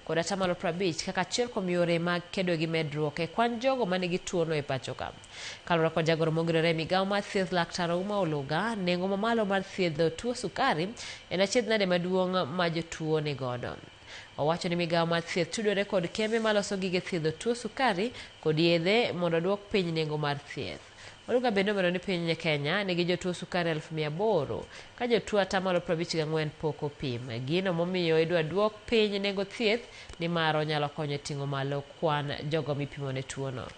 Kod 50% kaka achiel kuom yore mag kedo gi medruok e kwan jogo manigi tuono e pacho ka. Kaluwore kod jagoro mongirore e migawo mar thieth, Laktar Auma Oluga, nengo mamalo mar thiedho tuo sukari en achiedh nade maduong' ma jotuo ni godo. Owacho ni migawo mar thieth tudore kod kembe maloso gige thiedho tuo sukari kod yedhe mondo oduok piny nengo mar thieth. Oluga bende omedo ni piny Kenya nigi jotuo sukari 800,000 ka jotuo 54% pok opim. Gino momiyo idwa duok piny nengo thieth nimar onyalo konyo e ting'o malo kwan jogo mipimo ne tuono.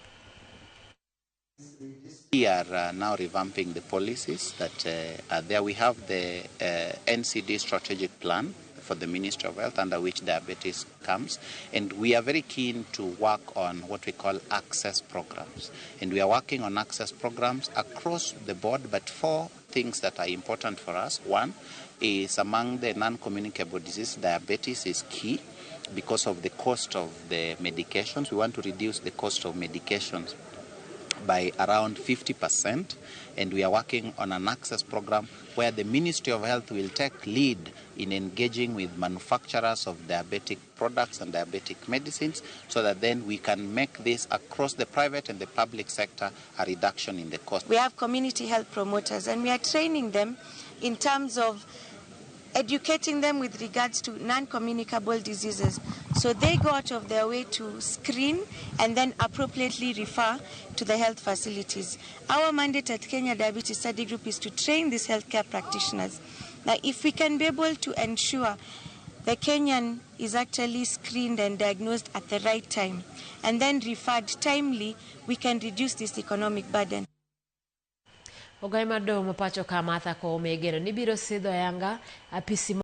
We are now revamping the policies that are there. We have the NCD strategic plan for the Ministry of Health, under which diabetes comes, and we are very keen to work on what we call access programs. And we are working on access programs across the board, but four things that are important for us. One is, among the non-communicable diseases, diabetes is key because of the cost of the medications. We want to reduce the cost of medications by around 50%, and we are working on an access program where the Ministry of Health will take lead in engaging with manufacturers of diabetic products and diabetic medicines, so that then we can make this across the private and the public sector a reduction in the cost. We have community health promoters, and we are training them in terms of educating them with regards to non-communicable diseases. So they go out of their way to screen and then appropriately refer to the health facilities. Our mandate at Kenya Diabetes Study Group is to train these healthcare practitioners. Now, if we can be able to ensure the Kenyan is actually screened and diagnosed at the right time and then referred timely, we can reduce this economic burden. Ogai mar doho ma pacho ka, Martha Koome, igeno ni biro sidho ayanga apisi.